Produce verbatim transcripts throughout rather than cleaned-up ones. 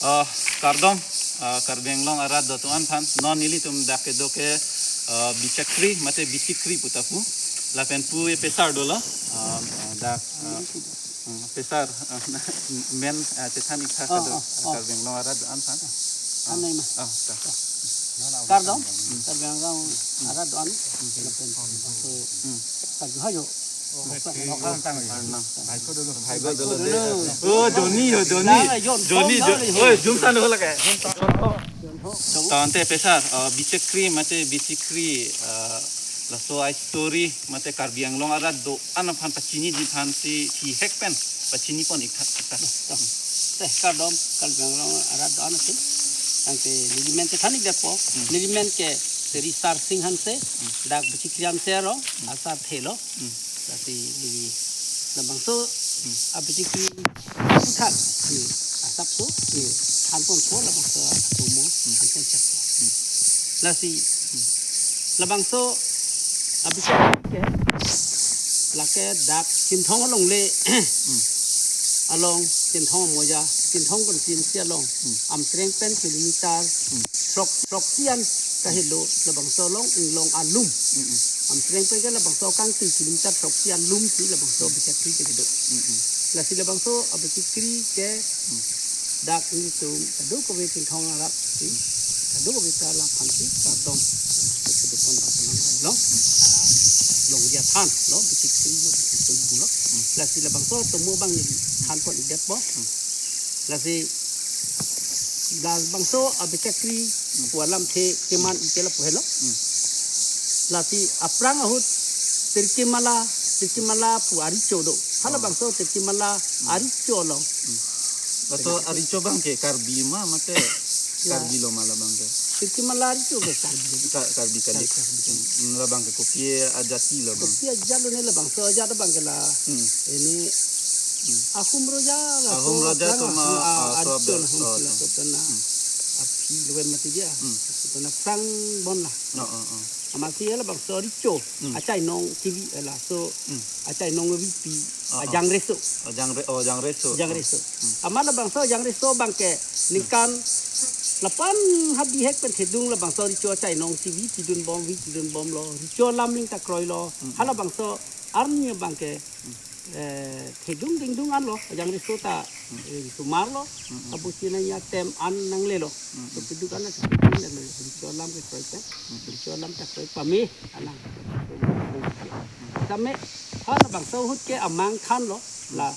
Ah, kardom, ah, Karbi Anglong arat do-an aphan, non nelitum dak kedo ke, ah, Bichakri mate Bichikri pu ta pu, lapen pu e pesar dolo, ah, ah, dak, ah, hmm, pesar, ah, men, ah, chethan ik tha, oh, kedo, oh, oh, Karbi Anglong arat do-an aphan. Anai ma. Ah, ta. Kardom, Karbi Anglong arat do-an, lapen, so, hmm, karju hajo. Arnam. Bhai ko dolo. Bhai ko dolo de. Oh, Joni ho, Joni. Joni, Joni. Oi, jum san ho lake. Tangte pesar, ah, Bichakri mate Bichikri, ah, laso a-story mate Karbi Anglong arat do-an aphan pachiniji aphan si thihek pen pachini pon ik tha, ik tha. Te, kardom, Karbi Anglong arat do-an si. Tangte neli men chethan ik det po. Hmm. Neli men ke Sri Sarsing Hanse, hmm, dak Bichikri Hanse arong, hmm, asar thelo. Hmm. Lasi neli labangso, hmm, a-Bichikri puthak, hmm, asapso, hmm, than pon po labangso atomo, hmm, than pon chek po. Hmm. Lasi, hmm, labangso a-Bichikri ke, lake dak Chinthong alongle, hmm, along, Chinthong Moja, Chinthong constituency along, hmm, Amtreng pen kilometer, hmm, throk, throksi an kahelo, labangso along, inglong alum. Mm-mm. Amtreng pen ke labangso kangtui kilometer throksi alum si labangso, mm, Bichakri kedo. Mm-mm. Lasi labangso a-Bichikri ke, mm, dak nelitum kadokave Chinthong arat si, kadokave ta laphan si, kardom. Keduk pon bang kenang lo. Ah, longri athan lo, Bichikri lo, Bichikri lo. Mm. Lasi labangso atomo abang neli than pon ik det po. Mm. Lasi labangso a-Bichakri pu alamthe keman ik ke lapu helo. Hmm. Lasi aphrang ahut Tirkimala, Tirkimala pu arecho do. Halabangso Tirkimala arecho along. Hmm. Laso arecho abang ke Karbi ma mate, ya, Karbi lo ma labang ke? Tirkimala arecho ke Karbi. Ka-, Karbi kali. Karbi. Hmm, labang ke kopi ajati labang? Kopi ajat lo ne labangso ajat abang ke la. Hmm. Ini, hmm, Ahom Raja la, Ahom so Raja aphrang, so ma, ah, ah, so arecho abang, na, oh, laso to na. Hmm. Aphi loen mati dia. Hmm. Laso to na phrang bon la. Oh, oh, oh. Amatsi labangso arecho. Hmm. Achainong kibi, eh, laso. Hmm. Achainong kibi. Oh, oh. Ajangreso. Ajangre-, oh, jangreso. Jangreso. Hmm. Amat labangso jangreso abang ke ningkan lapan ha bihek pen thedung labangso arecho achainong si vi pidun bom, vi pidun bom lo. Arecho alam ling ta kroi lo. Hmm. Halabangso arni abang ke, hmm, eh, thedung dingdung an lo, jangreso ta, hmm, eh, sumar lo, hmm, hmm, abu china ya tem an nangle lo. Hmm, hmm. So keduk an na si keduk an nangle lo, arecho alam ke kroi pen, hmm, arecho alam ta kroi pame, anang. Tame, halabangso ahut ke amang than lo, hmm, la,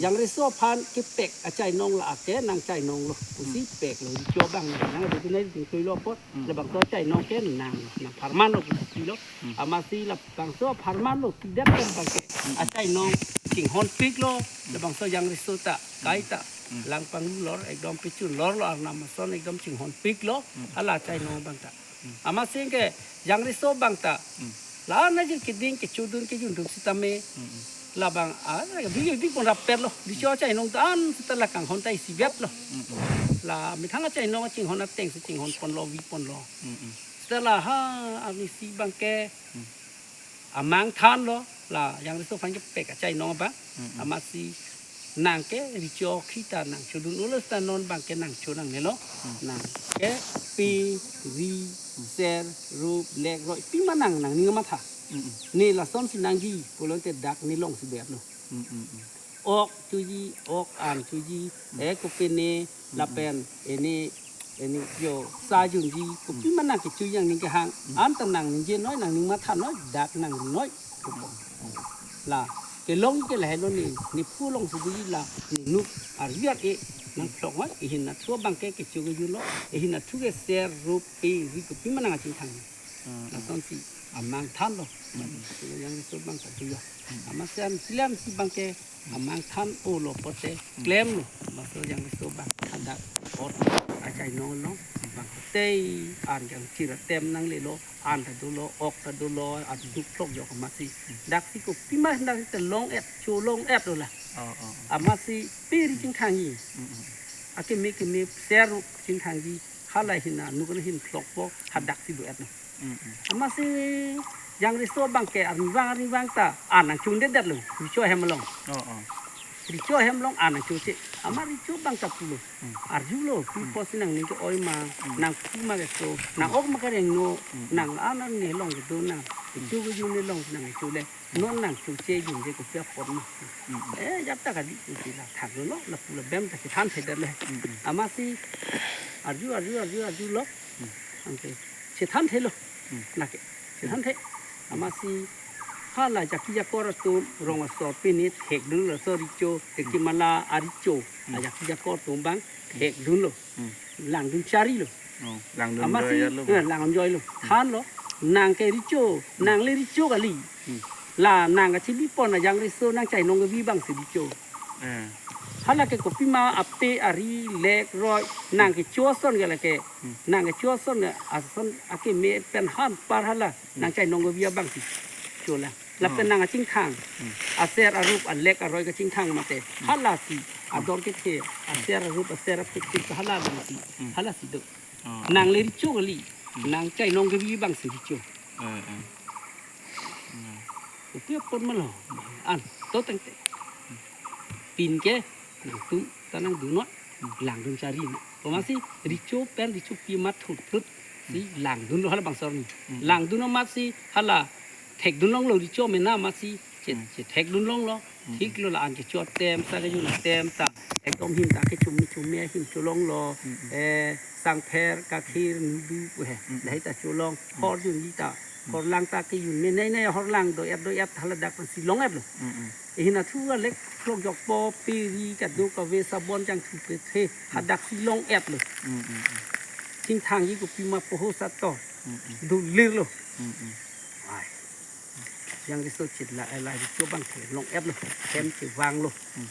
jangreso aphan kepek achainong la ake nang chainong lo, pusi, hmm, pek lo, arecho abang nang, nang adu nai ding kroi lo apot, hmm, labangso achainong ke nang, nang pharman lo, pusi lo, hmm, amatsi la bangso apharman lo pidet pen abang ke, hmm, achainong chinghon pik lo, hmm, labangso jangreso ta, hmm, kai ta, hmm, lang panglu lor, ekdom pichun lor lo, arnam ason ekdom chinghon pik lo, hmm, hala achainong abang ta. Hmm. Amatsi ke jangreso abang ta, hmm, la-an ajin keding kechodun kejundun sitame, hmm, hmm, labang, ah, big big pon rapet lo, arecho achainong ta an seta la kanghon ta isi bep lo. Hmm, hmm. La methang achainong chinghon ateng si chinghon pon lo, vi pon lo. Hmm, hmm. Seta la ha, arnisi abang ke, hmm, amang than lo, la jangreso aphan kepek achainong abang, mm, mm, amatsi nang ke arecho kita nang chodun ulos ta non abang ke nang cho nangne lo, mm, nang ke pe, ri, mm, ser, rup, lek, roi, pima nang nangning matha. Mm, mm. Ne lasonsi nangji pulote dak ne longsi bep lo. Mm, mm, mm. Ok choji, ok an choji, mm, eh, kopine, mm, mm, lapen, ini, ini yo, sa junji, kopi, mm, ma nang kecho nangning kehang, mm, anta nangningje noi, nangning matha noi, dak nangning noi. Mm, mm. La, kelong ke lahelo ne, ne phu longsi buji la, ne nuk, arvi ar-e, nangphlok noi, ehin athu abang ke kecho kejun lo, ehin athu ke ser, rup, pe, ri, kopima nang achingthang. Mm, mm. Lasonsi amang than lo. Mm, mm. Jangreso abang ta do yo. Mm. Amatsi an silam si abang ke, mm, amang than-o lo pote, mm, klem lo. Laso jangreso abang than dak ot achainong lo. Mm. Abang tei an jang chira tem nangle lo, an ta dolo, ok ta dolo, an duk thlok jok amatsi. Mm. Daksi kopima dak ta long-et, cho long-et lo la. Oh, oh, oh. Amatsi pe ri chingthangji. Mm, mm. Akeme keme ser chingthangji. Hala hin anuk hin phlokpo, hadaksi do-et lo. Mm, mm. Amatsi jangreso abang ke arnivang arnivang ta, ah, nangchungdedetlo, arecho ahem along. Oh, oh. Richo ahem along an nangchoche. Amat richo abang ta pulo. Hmm. Arjulo, pi Hmm. apotsi nangning ke-oi ma, Hmm. nangpu ma keso, nang-ok ma kareng no, Hmm. nang la-an arni along kedo nang. Hmm. Richo ke jun along nangchole. Hmm. Non nangchoche junje kopi apot ma. Hmm. Eh, jap ta kali, kopi la thaklo, lapu labang ta chethan thedetlo. Hmm. Amatsi arju, arju, arju, arjulo. Hmm. Anke chethan thelo. Hmm. Lake. Chethan the. Amatsi hala jaki jakor atum rong asor pini thekdunlo laso richo, Hmm. Tirkimala aricho. Hmm. Ajaki jakor atum abang thekdunlo. Hmm. Langdun charilo. Oh, langdun Amatsi, joylo. Eh, langdun joylo. Hmm. Thanlo. Nang ke richo, nang le richo kali. Hmm. La nang kachibipon ajang riso nang chainong kevi abangsi richo. Eh. Hala ke kopima ape ari lek roi nang kecho ason ke lake. Hmm. Nang kecho ason ke ason akeme pen han par hala. Hmm. Nang chainong kevi abangsi cholang. Lapen Hmm. nang kachingthang. Hmm. Aser arup alek aroi kachingthang mate. Hmm. Halasi ador kethe. Aser arup aser apik hala abangsi. Hmm. Halasi do. Oh. Nang le richo kali. Hmm. Nang chainong kevi abangsi richo. Eh, eh. Hmm. Kopi apot ma lo. An, to tangte. Pin ke, nangtum ta nangdunnon, Hmm. langdun chari na. Amatsi, richo pen, richo pi amat thut thut. Si, Hmm. langdunlo hala bangso arni. Hmm. Langdun amatsi, hala, thekdun longlo richo mena amatsi, che, Hmm. chethekdun longlo. Hmm. Thiklo la-an kecho atem, sa kejun atem ta. Ekdom him ta kechum chum me him cholonglo. Hmm. Eh, sangpher, kakhir, nudu, he. Hmm. Lahai ta cholong. Hmm. Hor junji ta. Hmm. Hor lang ta kejun me nei nei hor lang do-et do-et haladak pensi long-etlo. Hmm, hmm. Ehin athu alek phlok jokpo peri kadokave sabon jangthu pethe Hmm. hadak si long-etlo. Hmm, hmm, hmm. Chingthangji kopima poho sato. Hmm, hmm. Dulirlo. Hmm, hmm. Ai. Jang riso chit la, eh, la richo abang ke long-etlo. Hem chevanglo. Hmm.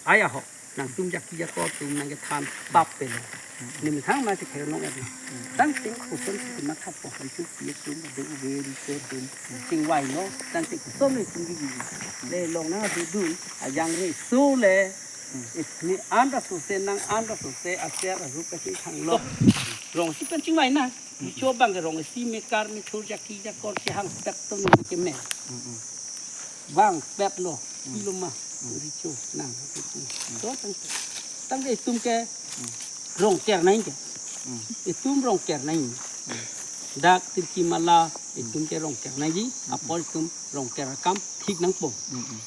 Ai aho. Nangtum jaki jakor atum nang kethan bap pelo. Hmm. Ni methang ma chekhe long-etlo. Hmm. Tangte kosonsi mathapo richo pi atum do ave richo atum. Hmm. Chingvailo. Tangte koson le tum gigi. Le long nangdudun. Ajang riso le. Hmm. It ni anta sose nang anta sose aser arup kachingthanglo. Rongsi pen chingvai na. Richo abang ke rong isi mekar methur jaki jakor chehang dak to ni keme. Mm, mm. Vangpetlo, Mm. pilo ma, Mm. richo nang. Mm. So, tang, tangte itum ke Mm. Rongker nangji ke. Mm. Itum Rongker nangji. Mm. Dak Tirkimala, Mm. itum ke Rongker nangji, Mm, mm. apor itum Rongker akam thik nangpo. Mm, mm.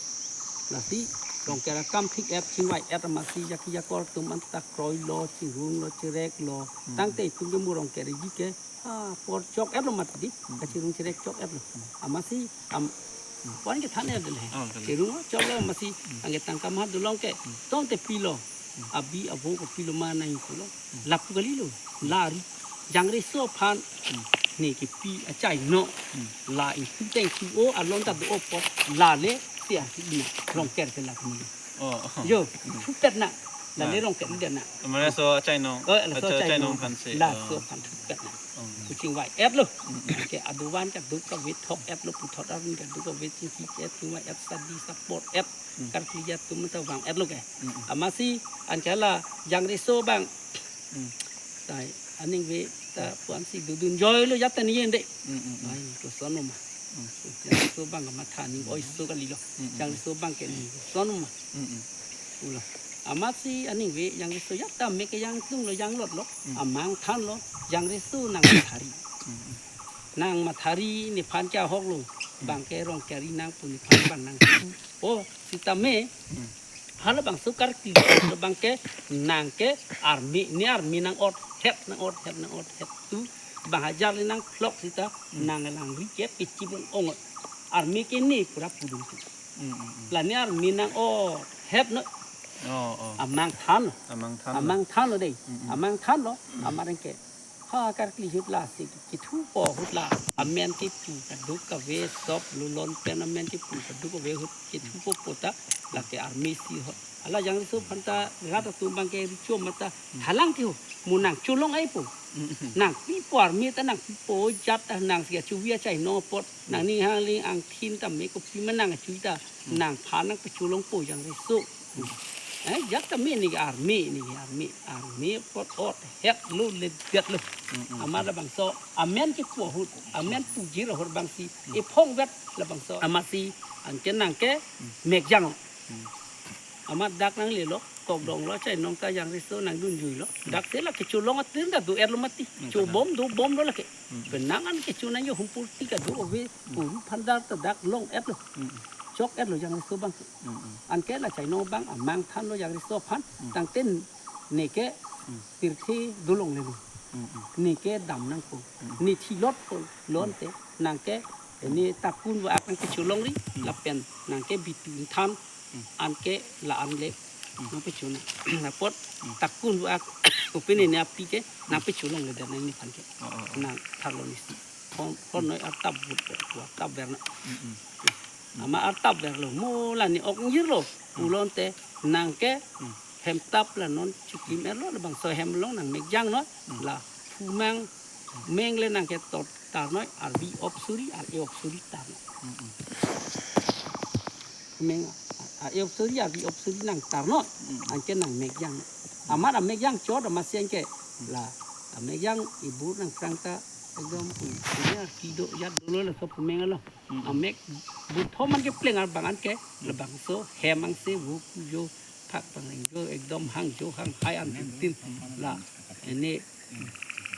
Lasi Rongker akam thik-et chingvai-et amatsi jaki jakor atum anta kroilo, chirunglo, chireklo. Hmm. Tangte itum ke mo Rongker ji ke, ah, apor chok-etlo mati di. Hmm. Kachirung chirek chok-etlo. Hmm. Amatsi, am, Hmm. apor kethan-et le. Oh, kali. Chirung choklo amatsi, Hmm. anke tangka maha dolong ke, Hmm. tangte pilo. Hmm. Abi avo kopilo ma nangji pulo. Hmm. Lapu kalilo. Hmm. Lari. Jang riso aphan. Hmm. Ne kepi achai no. Hmm. La ingpu teng pu o alon ta do apot. La le sia si ina. Rongker ke la kini. Oh, oh. Jo, Hmm. thupet na. La le Ah. Rongker le na. Mane laso achainong. Oh, laso Acha-, achainong achainong aphan si. La Oh. so aphan thupet na. Oh. Pu chingvai-etlo. Hmm. Ke aduvan kadokave thok-etlo, puthot arun kadokave chingki-et, chingvai-et, sadi sapor-et. Hmm. Karkli atum ta vang-etlo ke. Hmm. Amatsi anke la jang riso abang. Hmm. Tai aning ve ta puan si dudun joilo jat ta ni ende. Hmm, hmm, hmm. Ai, koson ma. Hmm. Jang riso abang kamatha ning oi so kalilo. Hmm, hmm. Jang riso abang ke ning koson ma. Hmm, hmm. Ulo. Amatsi aning ve jang riso jat ta me ke jangtunglo janglotlo. Hmm. Amang thanlo jang riso nang mathari. Hmm, hmm. Nang mathari nephan ke ahoklo. Hmm. Abang ke Rongker nang pu nephan abang nang. Hmm. Oh, sitame. Hmm. Halabangso karkli abang ke nang ke army, ne army nang-ot het, nang-ot het, nang-ot het tu abang hajar le nangphlok sita Hmm. nang langri ke pichip ong-ot. Army ke ne pura pudun tu. Hmm, hmm, hmm. La ne army nang-ot het no. Oh, oh. Amang than. Amang than. Amang thanlo dei. Hmm, hmm. Amang thanlo. Hmm. Amareng ke. Ha karkli ahut lasi kethupo ahut la amen kepu kadokave sop lulon pen amen kepu kadokave ahut kethupo pu ta lake army si ho. Hala jang riso aphan ta rat atum abang ke richo mata Hmm. halang ke ho. Mo nang cholong-etpo. Hmm, hmm. Nang pipo army ta nang pipo jat ta nang si achuvi achainong apot. Hmm. Nang ning hangling angthin ta me kopi ma nang achuvi ta Hmm. nangphan nang pacholongpo jang riso. Hmm. Eh, jat ta me ne army, ne army, army apot ot het lo le det lo. Hmm, hmm. Amat labangso amen kepu ahut, amen pujir ahut abang si, Hmm. ephong vet labangso. Amatsi anke nang ke Hmm. mekjang. Hmm. Amat dak nanglelo, kok donglo, chainong ta jangreso nangdunjuilo. Dak se la kecholong atin ta do-etlo mati. Hmm, chobom, dobomlo lake. Hmm. Penang an kecho nangjo humpur ti kadokave, hmm, puru phandar ta dak long-etlo. Hmm. Chok-etlo jangreso abang. Hmm, hmm. Anke la chainong abang amang thanlo jangreso aphan. Hmm. Tangte neke, hmm, pirthe dolonglelo. Hmm, hmm. Neke dam nangpo. Hmm. Ne thilot po lonte. Hmm. Nangke, ne takun vo ak nangkecholongri. Hmm. Lapen nangke bitu inthan. Hmm. Anke la-an le. Hmm. Nangpechonang. Apot, hmm, takun vo ak. Kopine ne api ke. Hmm. Nangpecholongledet nang nephan ke. Oh, oh, oh. Nang tharlo nisi. Phone, phone, hmm, noi artap but. Artap verna. Hmm, hmm. Ama artap verlo, mo la ne ok ingjirlo. Hmm. Pulote nangke, hmm, hemtap la non chikim-etlo, labangso hem along nang mekjangnoi, hmm, la phumang, hmm, meng le nangke tot tarnoi, arbi op suri, ar-e op suri tarnoi. Hmm, hmm. Meng, ar-e op suri, arbi op suri nang tarnoi, hmm, anke nang mekjang. Hmm. Amat amekjang chot amatsi anke, hmm, la amekjang ibur nangphrang ta, ekdom pu, punya kido jat dolo laso pumeng alo. Mm. Amek buthom an kepleng ar bang anke, mm, labangso hem angse vo kujo phak pangreng jo ekdom hang jo hang hai an, mm, tin, mm, la, ene, mm,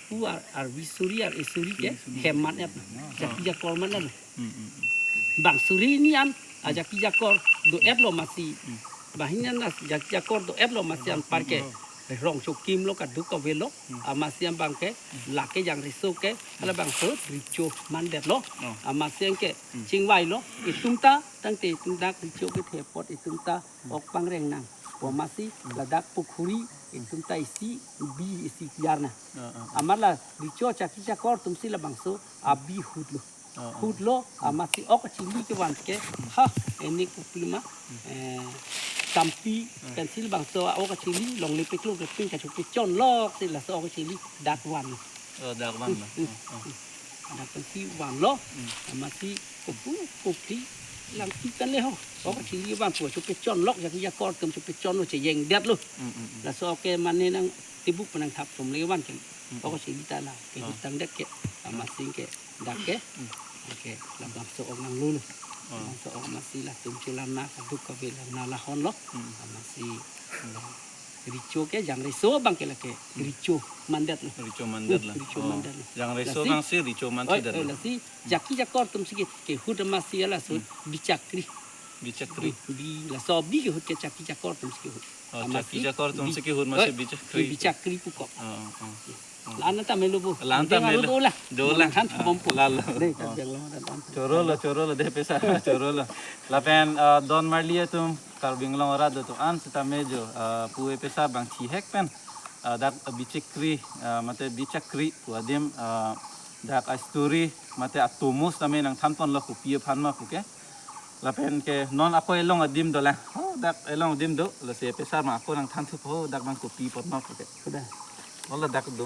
pu ar, arbi suri ar-e suri ke, mm, hem man-et, mm, jaki jakor man-et. Mm, mm, mm. Bang suri ni an, mm, ajaki jakor do-etlo amatsi. Mm. Banghini an jaki jakor do-etlo amatsi anpar ke. Mm. Rong chokimlo kadokave lo, hmm, amatsi abang ke, hmm, lake jangreso ke, hmm, halabangso recho mandetlo. Oh. Amatsi anke, hmm, chingvailo, itum ta, tangte itum dak recho kethe apot itum ta, hmm, ok pangreng nang. Amatsi, hmm, ladak pukhuri, hmm, itum ta isi, bi isi tiar na. Oh, oh, oh. Amat la recho chaki jakor atumsi labangso, abi hutlo. Oh, oh. Hutlo, hmm, amatsi ok kachili kevan ke, ha, ene kopima, hmm, eh, tampi, hmm, pensi labangso ok kachili, longle peklo kepin kachopechonlok si laso ok kachili, dak van. Oh, dak van lo. Hmm, hmm, oh, oh, hmm. Dak pensi vanlo, hmm, amatsi kopu, kopri, langpi pen le ho. Ok kachili vanpo, chopechonlok, jaki jakor atum chopechonlo, chejengdetlo. Hmm, hmm, hmm. Laso ok ke mane nang tibuk penang thap atum le van ke. Hmm. Ok kachili ta la, ke, oh, hutang dek ke, amatsi ke. Dak ke, hmm, oke, labangso ok nanglulo. Oh. Labangso ok amatsi latum chelarna kadokave larna lahonlo. Hmm. Amatsi, hmm, recho ke jangreso abang ke lake, hmm, recho mandetlo. Recho mandetlo. Hmm, recho, oh, mandetlo. Jangreso, lasi, abangsi recho man, oi, si detlo, oi, lasi, hmm, jaki jakor atumsi ke, kehut amatsi laso, hmm, bichakri. Bichakri. Hmm, bi, laso bi kehut ke jaki jakor atumsi kehut. Oh, amatsi jaki jakor atumsi bi-, kehut amatsi, oi, bichakri. Bichakri pukok. Oh, oh, oh. La-an ta melo bu. La-an ta melo. Deng arut ola. Dolang. Manghan thubom pu. Lalo. Dei, oh, kadang lo dan an. Chorolo, chorolo, dei pesa, chorolo. Lapen, eh, don marli atum, Karbi Anglong arat do-an sitame jo, eh, pu-e pesa bang thihek pen, eh, dak bichakri, eh, mate bichakri pu adim, eh, dak a-story, mate atomo sitame nangthanponlo kopi aphan ma puke. Lapen ke non ako elong adim dolang. Oh, dak elong adim do, lasi pesar ma ako nangthanthupo, dak bang kopi apot ma puke. Sudah. Oh, ladak do.